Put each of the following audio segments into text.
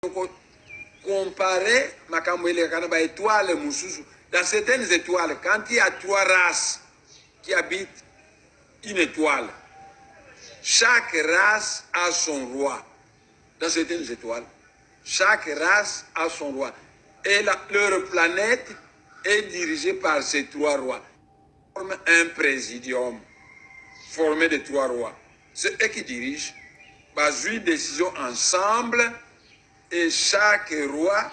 Toko comparer makambo elekaka na ba étoiles mosusu. Dans certaines étoiles, quand il y a trois races qui habitent une étoile, chaque race a son roi. Dans certaines étoiles, chaque race a son roi. Et leur planète est dirigée par ces trois rois. Forme un présidium formé de trois rois. C'est eux qui dirigent. Bazui décision ensemble et chaque roi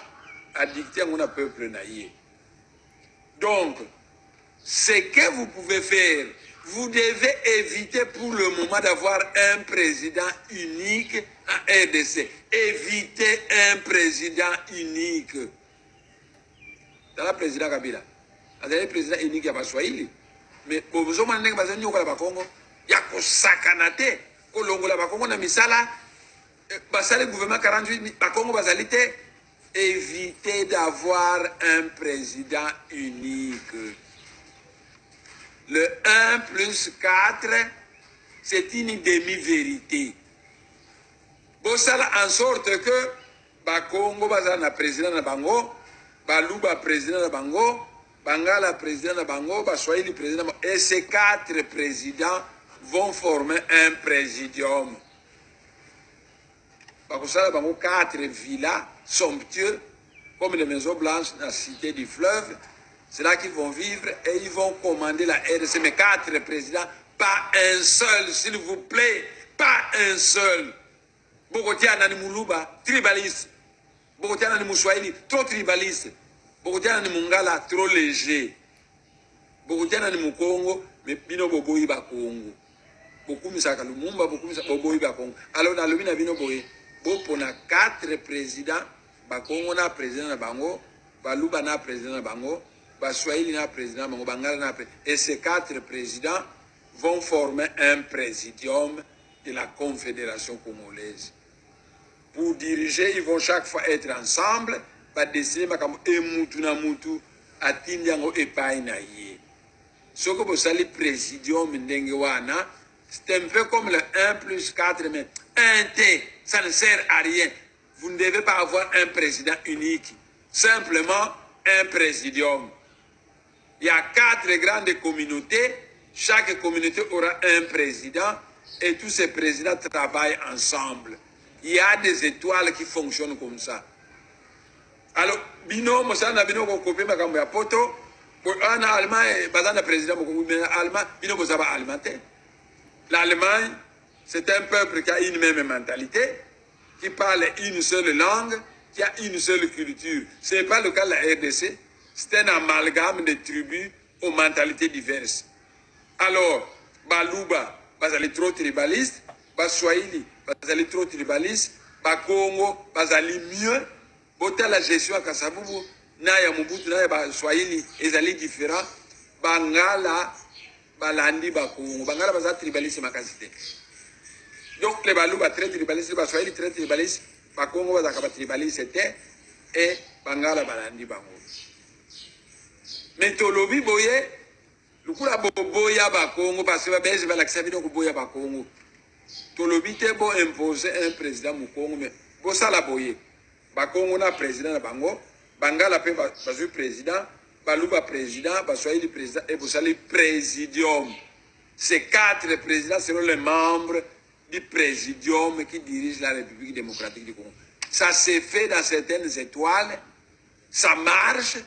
a dicté yango na peuple na ye. Donc, ce que vous pouvez faire, vous devez éviter pour le moment d'avoir un président unique en RDC. Évitez un président unique. Tala président Kabila. Azali président unique ya Baswahili. Mais bozomona ndenge bazonyokola Bakongo ya kosakana te, kolongola Bakongo na misala, basali gouvernement 48, Bakongo bazali te. Évitez d'avoir un président unique. Le 1 plus 4, c'est une demi-vérité. Bosala en sorte que Bakongo bazala na président na bango, Baluba président na bango, Bangala président na bango, Baswahili président na bango. Et ces quatre présidents vont former un présidium. Bakosala bango quatre villas somptueux comme les Maisons Blanches dans la cité du fleuve. C'est là qu'ils vont vivre et ils vont commander la RDC. Mais quatre présidents, pas un seul, s'il vous plaît, pas un seul. Bokotia nani Muluba, tribaliste. Bokotia nani Muswahili, trop tribaliste. Bokotia nani Mungala, trop léger. Bokotia nani Mukongo, mais bino boboyi Bakongo. Bokumisaka Lumumba, bokumisa boboyi Bakongo. Alors nalobi na bino boye, bopona quatre présidents, Bakongo na président na bango, Baluba na président na bango, Baswahili na président na bango, Bangala na président. Et ces quatre présidents vont former un présidium de la Confédération congolaise. Pour diriger, ils vont chaque fois être ensemble, badécider makambo e mutu na mutu atindi yango epai na ye. Soki bosali présidium ndenge wana, c'est un peu comme le 1 plus 4, mais 1 T, ça ne sert à rien. Vous ne devez pas avoir un président unique, simplement un présidium. Il y a quatre grandes communautés, chaque communauté aura un président et tous ces présidents travaillent ensemble. Il y a des étoiles qui fonctionnent comme ça. Alors, bino mosala na bino kokope makambo ya poto ana Allemagne baza na président moko, mais Allemagne, bino boza ba Allemand te. L'Allemagne, c'est un peuple qui a une même mentalité, qui parle une seule langue, qui a une seule culture. Ce n'est pas le cas de la RDC. C'est un amalgame de tribus aux mentalités diverses. Alors, Baluba bazali trop tribaliste, Baswahili bazali trop tribaliste, Bakongo bazali mieux. Botala gestion ya Kasavubu na ya Mobutu na ya Baswahili, ezali différent. Bangala balandi Bakongo, Bangala baza tribaliste makasi te. Donc les Baluba très tribaliste, Baswahili très tribaliste, Bakongo bazalaka batribaliste te e Bangala balandi bango. Mais tolobi boye, lokola boboya Bakongo, parce que Babelge balakisa bino koboya Bakongo, tolobi te bo impose un président mokongo, mais bosala boye: Bakongo na président na bango, Bangala mpe bazwi président, Baluba président, Baswahili président, e bosali présidium. Ces quatre présidents seront les membres du présidium qui dirige la République démocratique du Congo. Ça s'est fait dans certaines étoiles, ça marche,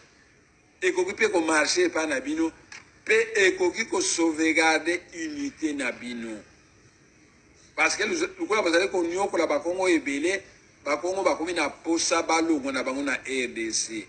ekoki mpe komarcher epai na bino, mpe ekoki kosauvegarder unité na bino. Parce que lokola bazali konyokola Bakongo ebele, Bakongo bakomi na posa balongwa na bango na RDC.